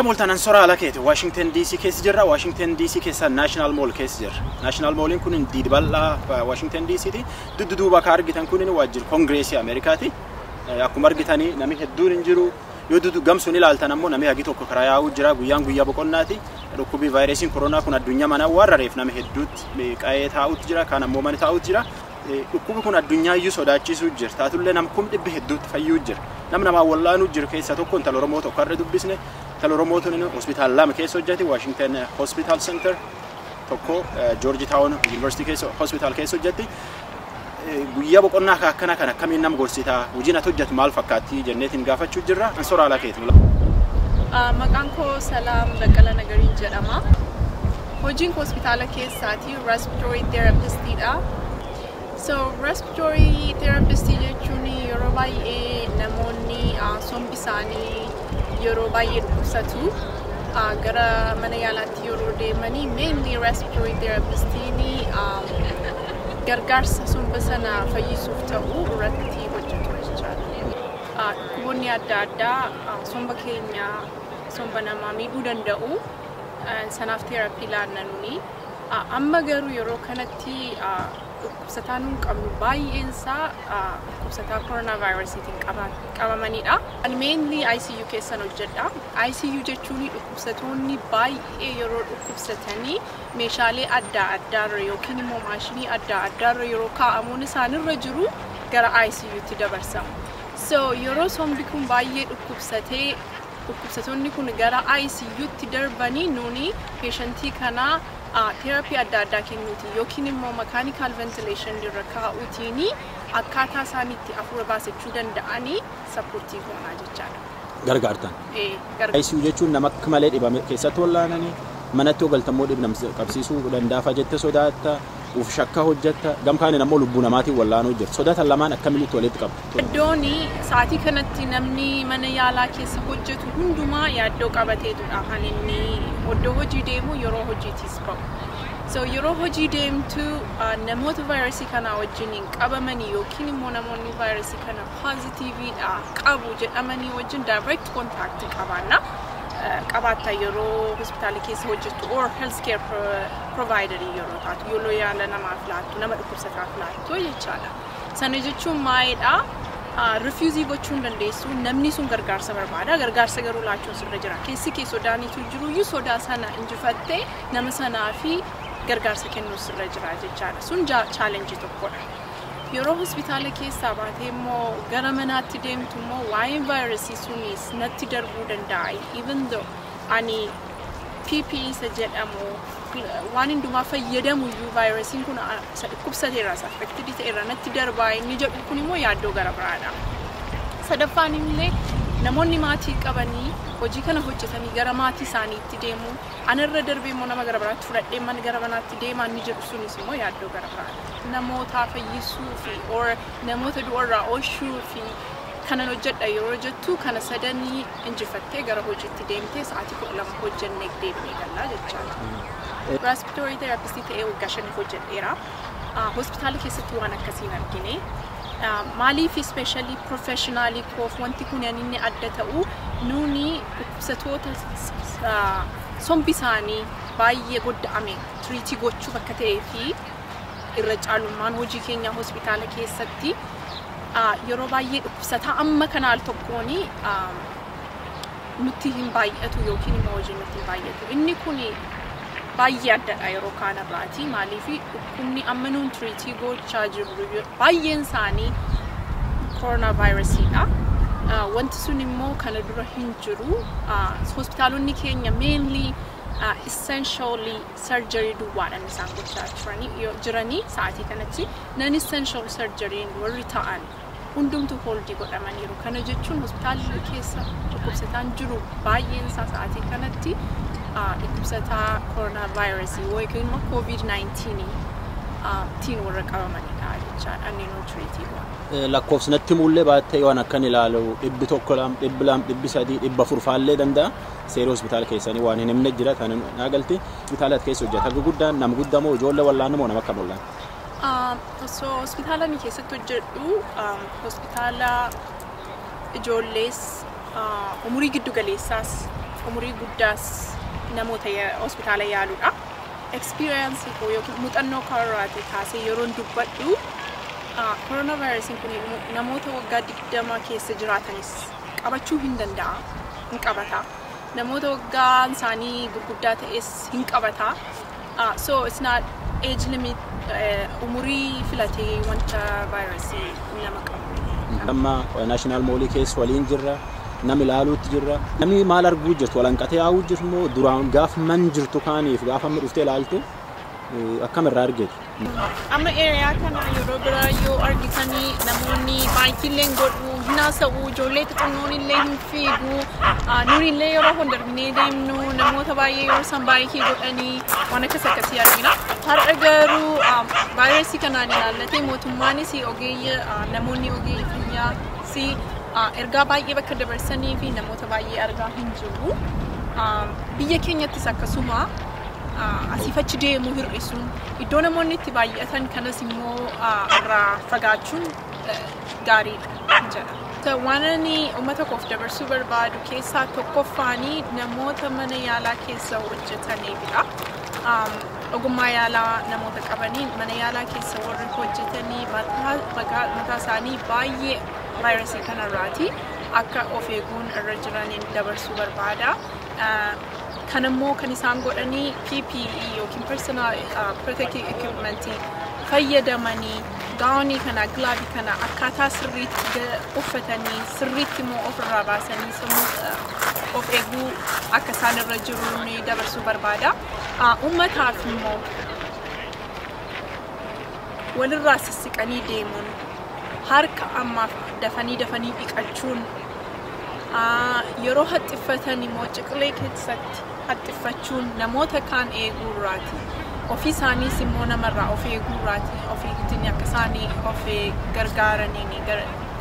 Mooltaan Ansoraa Alakeeti Washington DC keessa jirra. Washington DC keessa National Mall keessa jirra. National Malliin kun diid bal'aa Washington DCti. Duddu duuba ka argitan kun waajjira Kongireesii Ameerikaati. Akkuma argitanii namni hedduun hin jiru. Yoo dudu gamsuun ilaaltan ammoo namni hagi tokko karaa yaa'uu jira. Guyyaan guyyaa boqonnaati. Dhukkubii vaayirasiin koronaa kun addunyaa mana waan rareef nama hedduutti qa'ee taa'utti jira. Kaan ammoo mana taa'utti jira. Dhukkubi kun addunyaa iyyuu sodaachisuu jira. Taatullee nama 100,000 hedduutti fayyuu jira. Nama namaa wallaanuu jiru keessaa tokko intala Oromoo tokko har'a dubbisne. Intala Oromoo tun hospitaala lama keessa hojjeti. Washington Hospital Center tokko George Town University keessa hospitaal keessa hojjetti. Guyyaa boqonnaa akkana kan akkamiin nama gorsitaa? Hojiin ati hojjetu maal fakkaatti jenneetiin gaafachuu jirra. Ansoraa Alakeeti. Maqaan koo Salaam Baqqala Nagariin jedhama. Hojiin koo hospitaala keessaati respiratory therapistiidha. So respiratory therapist jechuun yeroo baay'ee namoonni sombi isaanii yeroo baay'ee dhukkubsatu gara mana yaalaatti yeroo deemanii mainly respiratory therapist'iin gargaarsa somba sana fayyisuuf ta'u irratti hojjetu jechaadha. Dhukkuboonni adda addaa somba keenya, somba namaa miidhuu danda'u. Sanaaf therapy laanna nuni. Amma garuu yeroo kanatti dhukkubsataa nuun qabnu baay'een isaa dhukkubsataa koronaa vaayirasiitiin qabamanidha. Ani mainly ICU keessan hojjedha. ICU jechuun dhukkubsatoonni baay'ee yeroo dhukkubsatanii meeshaalee adda addaarra yookiin immoo maashinii adda addaarra yeroo kaa'amuun isaanirra jiru gara ICUtti dabarsamu. So yeroo sombi kun baay'ee dhukkubsatee dhukkubsatoonni kun gara ICUtti darbanii nuuni patientii kanaa therapy adda addaa kennuuti yookiin immoo mechanical ventilation irra kaa'uutiin akkaataa isaan itti hafuura baasachuu danda'anii support goonaa jechaadha. Gargaartan. ICU jechuun nama akka malee dhibame keessatti wallaananii manatti yoo galtammoo dhibnam qabsiisuu danda'afa jette sodaatta, uf shakka hojjetta, gamkaaniin ammoo lubbuu namaatiin wallaanuu jirtu. Sodaatan lamaan akkamitti walitti qabdu? Iddoon sa'aatii kanatti namni mana yaalaa keessa hojjetu hundumaa yaaddoo qabateetudha kan inni iddoo hojii deemu, yeroo hojiitis ba'u. So yeroo hojii deemtu namoota vaayirasii kanaa wajjin qabamanii yookiin immoo namoonni vaayirasii kana positiveiidha qabu jedhamanii wajjin direct contact qabaanna. Qabaatta yeroo hospitaala keessa hojjettu or health care provider yeroo taatu, yeroo yaala namaaf laattu, nama dhukkubsataaf laattu jechaadha. Sana jechuun maalidha? Refuse gochuu hin dandeessu. Namni sun gargaarsa barbaada. Gargaarsa garuu laachuun sirra jira. Keessi kee sodaanitu jiru iyyuu sodaa sana injifattee nama sanaa fi gargaarsa kennuu sirra jira jechaadha. Sun challenge tokkodha. Yeroo hospitaala keessaa baatee immoo gara manaatti deemtu immoo waa'een vaayirasii sunis natti darbuu danda'a. Even though ani PPE isa jedhamu waan hundumaa fayyadamu iyyuu vaayirasiin kun isa dhukkubsateera, isa affected ta'eera natti darbaa inni jedhu kun immoo yaaddoo gara biraadha. Sadaffaan illee namoonni maatii qabanii hojii kana hojjetanii gara maatii isaaniitti deemu, anarra darbee immoo nama gara biraatti fudhadhee mana gara manaatti deemaa inni jedhu sunis immoo yaaddoo gara biraadha. Namoota fayyisuu fi or namoota du'arraa oolchuu fi kanan hojjedha yeroo jettu kana sadanii injifattee gara hojiitti deemtee sa'aatii 12 hojjennee deebinee gallaa jechaadha. Respiratory therapist ta'ee waggaa 5 hojjedheera. Hospitaala keessatti waan akkasii hin argine. Maaliif especially professionally koof wanti kun inni adda ta'u nuuni dhukkubsatoota sombi isaanii baay'ee godda'ame treat gochuu bakka ta'ee fi irra caalummaan hojii keenya hospitaala keessatti yeroo baay'ee dhukkubsataa amma kana al tokkoon nutti hin baay'atu yookiin immoo hojii nutti hin baay'atu. Inni kun baay'ee addadha yeroo kaan irraati. Maaliif dhukkubni amma nuun treat gochaa jirru baay'een isaanii koronaa vaayirasiidha. Wanti sun immoo kana dura hin jiru. Hospitaalonni keenya mainly essentially surgery duwwaadhaan isaan gochaa jiranii sa'aatii kanatti non essential surgery warri ta'an hundumtu hold godhamaniiru. Kana jechuun hospitaalli keessa dhukkubsataan jiru baay'een isaa sa'aatii kanatti dhukkubsataa koronaa vaayirasii yookiin immoo COVID-19 tiin warra qabamanidha jechaadha inni nu treat goona. Lakkoofsa natti mul'ee baattee waan akkan ilaalu 100, 200, 300, 400 faallee danda'a. Seera hospitaala keessanii waan hin himne jira kan naa galti. Hospitaala keessa hojjeta guddaan nama guddaa moo ijoollee wallaanu moo nama akkam wallaan? So hospitaala ani keessatti hojjedhu hospitaala ijoollees umurii giddu galeessaas Umurii guddaas namoota hospitaala yaaluudha. Experience koo yookiin muuxannoo karooraatii kaasee yeroon dubbadhu, coronavirusiin kun namoota waggaa 20 keessa jiraatanis qabachuu hin danda'a, hin qabata. Namoota waggaan isaanii gurguddaa ta'es hin qabata. So it's not age limit, umurii filatee wanta vaayirasii nama qabu. Amma National Mallii keessa waliin jirra. Nam ilaaluutti jirra. Namni maal arguu jirtu? Walanqatee yaa'uu jirtu moo duraan gaaf man jirtu kaaniif gaafa amma dhuftee ilaaltu akkam irraa argite? Amma area kana yeroo biraa yoo argitanii namoonni baayikiillee godhu, hin haasa'u, ijoollee xixinnoon illee hin fiigu. Nuun illee yeroo kun darbinee deemnu namoota baay'ee yeroo isaan baayikii godhanii waan akkas akkasii argina. Har'a garuu vaayirasii kanaan ilaallatee mootummaanis ogeeyyi, namoonni ogeeyyi fayyaa si ergaa baay'ee bakka dabarsanii fi namoota baay'ee argaa hin jirru. Biyya keenyattis akkasuma asiif achi deemuu hir'isuun, iddoo namoonni itti baay'atan kanas immoo irraa fagaachuun gaariidha jedha. Waan ani uummata koof dabarsuu barbaadu keessaa tokkoffaanii namoota mana yaalaa keessa hojjetaniifidha. Ogummaa yaalaa namoota qabaniin mana yaalaa keessa warri hojjetanii mataa isaanii baay'ee vaayirasii kanarraati akka of eeguun irra jiraniin dabarsuu barbaada. Kan immoo kan isaan godhanii PPE yookiin personal protective equipment fayyadamanii, gownii kana, gloveii kana akkaataa sirriitti uffatanii, sirriitti immoo ofirraa baasanii sammuu of eeguu akka isaan irra jiruun dabarsuu barbaada. Uummataaf immoo walirraa sissiqanii deemuun, harka ammaaf dafanii dafanii dhiqachuun, yeroo haxxiffatan immoo ciqilee keessatti haxxiffachuun namoota kaan eeguurraati. Ofii isaaniis immoo namarraa of eeguurraati. Ofiitiin akka isaanii of gargaaraniin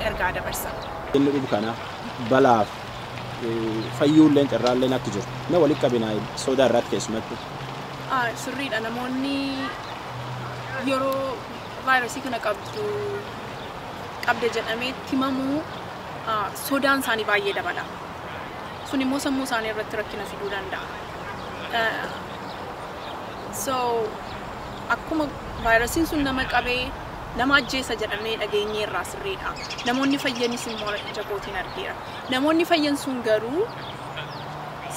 ergaa dabarsa. Inni dhubu kana balaaf fayyuulleen carraalleen akka jiru. Na walitti qabinaa sodaa irratti keessumattu. Sirriidha, namoonni yeroo vaayirasii kana qabdu qabde jedhamee himamuu sodaan isaanii baay'ee dabala. Sun immoo sammuu isaanii irratti rakkina fiduu danda'a. So akkuma vaayirasiin sun nama qabee nama ajjeesa jedhamee dhageenye irraa sirriidha. Namoonni fayyanis immoo ija kootiin argeera. Namoonni fayyan sun garuu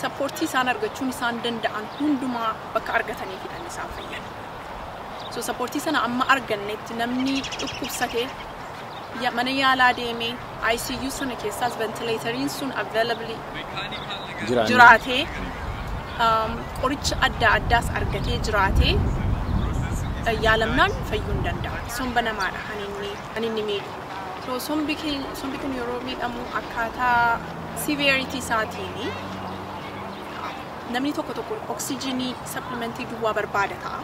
supportii isaan argachuun isaan danda'an hundumaa bakka argataniifidha isaan fayyan. So supportii sana amma argannetti namni dhukkubsatee mana yaalaa deemee ICU sana keessaas ventilatoriin sun available jiraatee, qoricha adda addaas argatee jiraatee yaalamnaan fayyuu hin danda'a. Somba namaadha kan inni miidhu. So sombi kun yeroo miidhamu akkaataa severity isaatiin namni tokko tokko oksijiinii supplementii duwwaa barbaada ta'a.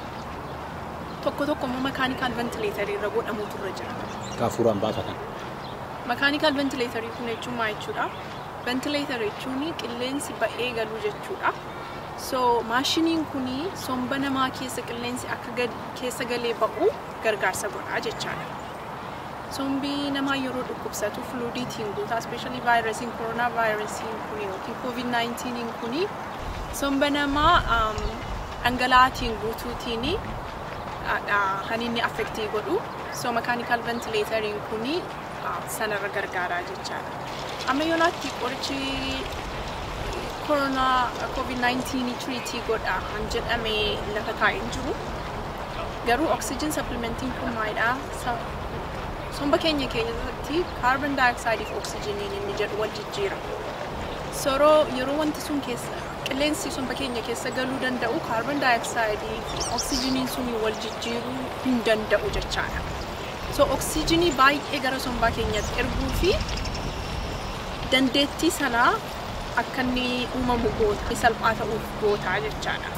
Tokko tokko immoo mechanical ventilatorii irra godhamuutu irra jira. Hafuuraan baafatan. Mechanical ventilatorii kun jechuun maal jechuudha? Ventilator jechuun qilleensi ba'ee galuu jechuudha. So maashiniin kun somba namaa keessa qilleensi akka keessa galee ba'u gargaarsa godha jechaadha. Sombi namaa yeroo dhukkubsatu fluidiitiin guutaa, especially vaayirasiin koronaa vaayirasiin kun yookiin COVID-19 kun somba namaa dhangala'aatiin guutuutiin kan inni affectii godhu. So mechanical ventilatoriin kun sanarra gargaaraa jechaadha. Amma yoonaatti qorichi koronaa COVID-19 treatii godha kan jedhame lafa taa'ee hin jiru. Garuu oxygen supplementiin kun maalidha? Somba keenya keessatti carbon dioxide fi oxygeniin inni jedhu wal jijjiira. Soroo yeroo wanti sun keessa qilleensi somba keenya keessa galuu danda'u carbon dioxide fi oxygeniin sun wal jijjiiruu hin danda'u jechaadha. So oxygenii baay'ee gara sombaa keenyatti erguu fi dandeettii sanaa akka inni uumamu goota, salphaa ta'uuf goota jechaadha.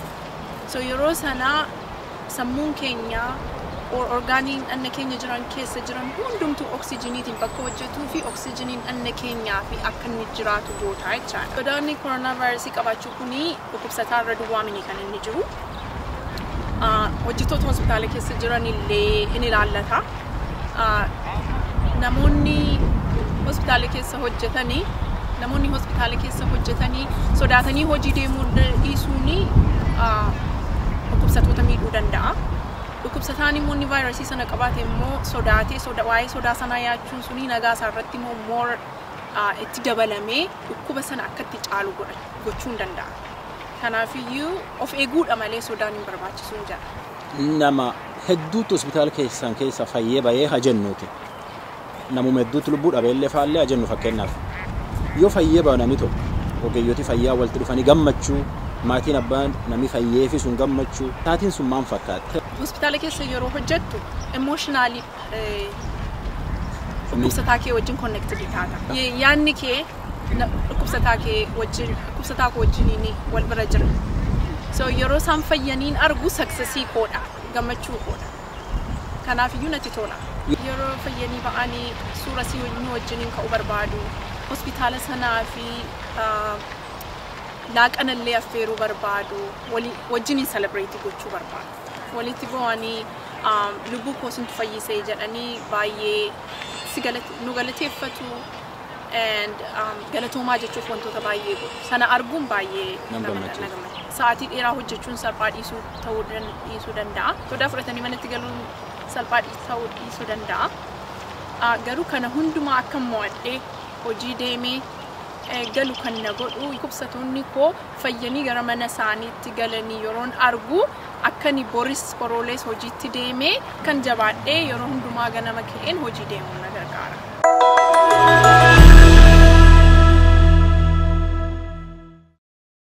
So yeroo sanaa sammuun keenya, orgaaniin dhanna keenya jiran keessa jiran hundumtuu oksijiniitiin bakka hojjetuu fi oksijiniin dhanna keenyaa fi akka inni jiraatu goota jechaadha. Sodaanni koronaa vaayirasii qabaachuu kuni dhukkubsataa irra duwwaa mini kan inni jiru. Hojjettoota hospitaala keessa jiran illee in ilaallata. Namoonni hospitaala keessa hojjetanii Namoonni hospitaala keessa hojjetanii sodaatanii hojii deemuu dhiisuun dhukkubsattoota miidhuu danda'a. Dhukkubsataan immoo inni vaayirasii sana qabaate immoo sodaatee waa'ee sodaa sanaa yaachuun suni nagaa isaa irratti immoo more itti dabalamee dhukkuba sana akka itti caalu gochuu hin danda'a. Kanaafiyyuu of eeguudha malee sodaan hin barbaachisu hin jedha. Nama hedduutu hospitaala keessan keessa fayyee bahee haa jennuuti. Namuma hedduutu lubbuu dhabeellee faallee haa jennu fakkeenyaaf. Yoo fayyee bahu namni tokko ogeeyyooti fayyaa walitti dhufanii gammachuu, maatiin abbaan namni fayyeefi sun gammachuu, taatiin sun maal fakkaata? Hospitaala keessa yeroo hojjettu emotionally dhukkubsataa kee wajjin connected taata. Yaadni kee dhukkubsataa kee wajjin, dhukkubsataa koo wajjiniin wal bira jira. So yeroo isaan fayyaniin argu successii koodha, gammachuu koodha. Kanaafiyyuu natti tola. Yeroo fayyanii ba'anii suura si nu wajjiniin ka'uu barbaadu. Hospitaala sanaa fi laaqanallee affeeruu barbaadu. Wajjiniin celebrate gochuu barbaadu. Walitti bu'anii lubbuu koo sintu fayyisee jedhanii baay'ee si nu galateeffatu and galatoomaa jechuuf wantoota baay'ee godhu. Sana arguun baay'ee Nama nama gammachiisa. Na gammachiisa. Sa'aatii dheeraa hojjechuun salphaa dhiisuu ta'uu dhiisuu danda'a. Sodaa fudhatanii manatti galuun salphaa ta'uu dhiisuu danda'a. Garuu kana hundumaa akka mo'adhee hojii deemee galu kan na godhu dhukkubsattoonni koo fayyanii gara mana isaaniitti galanii yeroon argu akka ani boris boroolees hojiitti deemee kan jabaadhee yeroo hundumaa ganama ka'een hojii deemuu na gargaara.